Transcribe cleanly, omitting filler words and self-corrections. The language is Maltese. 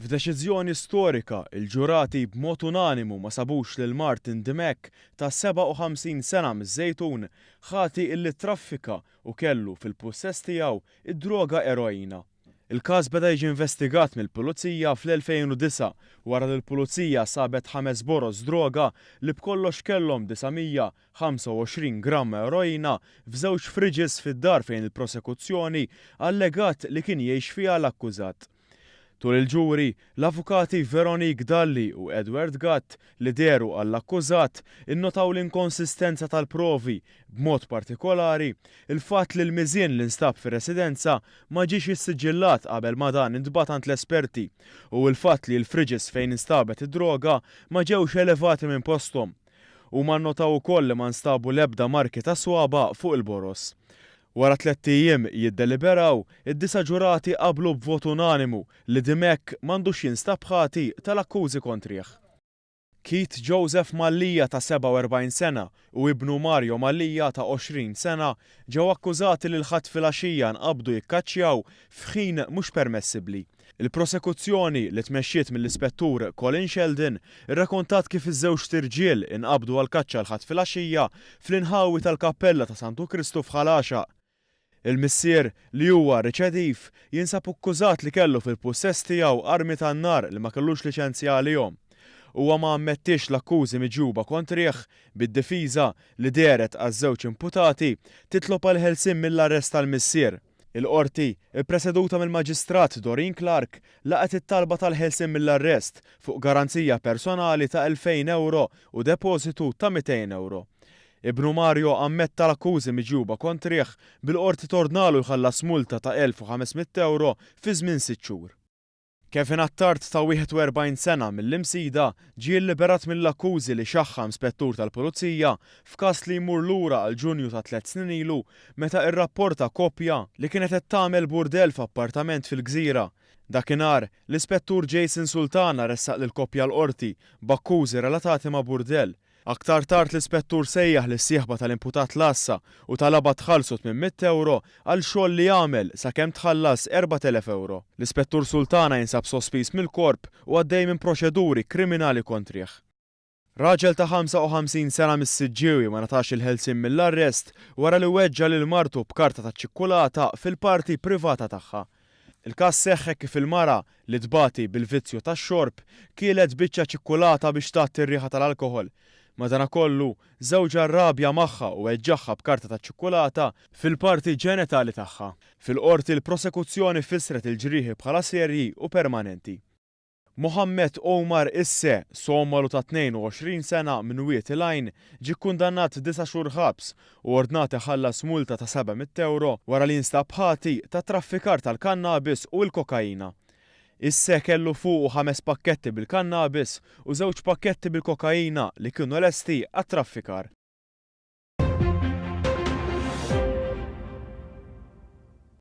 F'deċiżjoni storika, il-ġurati b'mod unanimu ma sabux lil Martin Dimech ta' 57 sena miż-Żejtun ħati illi traffika u kellu fil-pussess tiegħu id-droga eroina. Il-każ beda jiġi investigat mill-Pulizija fl-2009 wara li l-Pulizija sabet ħames boroż droga li b'kollox kellhom 925 gramma eroina f'żewġ fridges fid-dar fejn il-prosekuzzjoni allegat li kien jgħix fiha l-akkużat. Tul il-ġuri, l-avukati Veronique Dalli u Edward Gatt li dehru għall-akkużat innotaw l-inkonsistenza tal-provi, b'mod partikolari, il-fatt li l-miżien li nstab fir-residenza ma ġiex issiġillat qabel ma dan intbagħat għand l-esperti u l-fatt li l-fridges fejn instabet id-droga ma ġewx elevati minn posthom. Huma nnotaw ukoll li ma nstabu l-ebda marki ta' swaba' fuq il-boroż. Wara tlett ijiem jiddeliberaw, id-disa' ġurati qablu b'vot unanimu li Dimech m'għandux jinstab ħati tal-akkużi kontrih. Keith Joseph Mallia ta' 47 sena u ibnu Mario Mallia ta' 20 sena ġew akkużati li l-Ħadd filgħaxija nqabdu jikkaċċjaw f'ħin mhux permessibbli. Il-prosekuzzjoni, li tmexxiet mill-Ispettur Colin Sheldon, irrakontat kif iż-żewġt irġiel inqabdu għall-kaċċa l-Ħadd filgħaxija fl-inħawi tal-Kappella ta' Santu Kristu f'Ħal Għaxaq. Il-missier, li huwa riċediv, jinsab ukkużat li kellu fil-pussess tiegħu armi tan-nar li ma kellux liċenzja għalihom. Huwa ma ammettiex l-akkużi miġjuba kontrih, bid-difiża, li dehret għaż-żewġ imputati, titlob għall-ħelsien mill-arrest tal-missier. Il-Qorti, ippreseduta mill-Maġistrat Doreen Clarke, laqgħet it-talba tal-ħelsien mill-arrest fuq garanzija personali ta' 2,000 ewro u depożitu ta' 200 ewro. Ibnu Mario ammetta l-akkużi miġjuba kontrih, bil-Qorti tordnalu jħallas multa ta' 1,500 ewro fi żmien sitt xhur. Kevin Attard ta' 41 sena mill-Imsida ġie lliberat mill-akkużi li xaħħam spettur tal-Pulizija f'każ li jmur lura għal Ġunju ta' tliet snin ilu meta irrapporta koppja li kienet qed tagħmel burdell f'appartament fil-Gżira. Dakinhar, l-Ispettur Jason Sultana ressaq lill-koppja l-Qorti b'akkużi relatati ma' burdell. Aktar tard l-ispettur sejjaħ lis-sieħba tal-imputat l-għassa u talabha tħallsu 800 ewro għal xogħol li għamel sakemm tħallas 4,000 ewro. L-Ispettur Sultana jinsab sospiż mill-Korp u għaddej minn proċeduri kriminali kontrih. Raġel ta' 55 sena mis-Siġġiewi ma ngħatax il-ħelsien mill-arrest wara li weġġa' lil martu b'karta taċ-ċikkulata fil-parti privata tagħha. Il-każ seħħ hekk kif il-mara, li tbati bil-vizzju tax-xorb, kielet biċċa ċikkulata biex tgħatti r-riħa tal-alkoħol. Madanakollu, żewġha rrabja magħha u weġġagħha b'karta taċ-ċikkulata fil-parti ġenitali tagħha. Fil-Qorti l-prosekuzzjoni fissret il-ġrieħi bħala serji u permanenti. Mohammed Omar Isse, Somalu ta' 22 sena minn Wied il-Għajn, ġie kkundannat disa' xhur ħabs u ordnat iħallas multa ta' 700 ewro wara li instab ħati ta' traffikar tal-kannabis u l-kokaina. Isse kellu fuqu ħames pakketti bil-kannabis u żewġ pakketti bil-kokaina li kienu lesti għat-traffikar.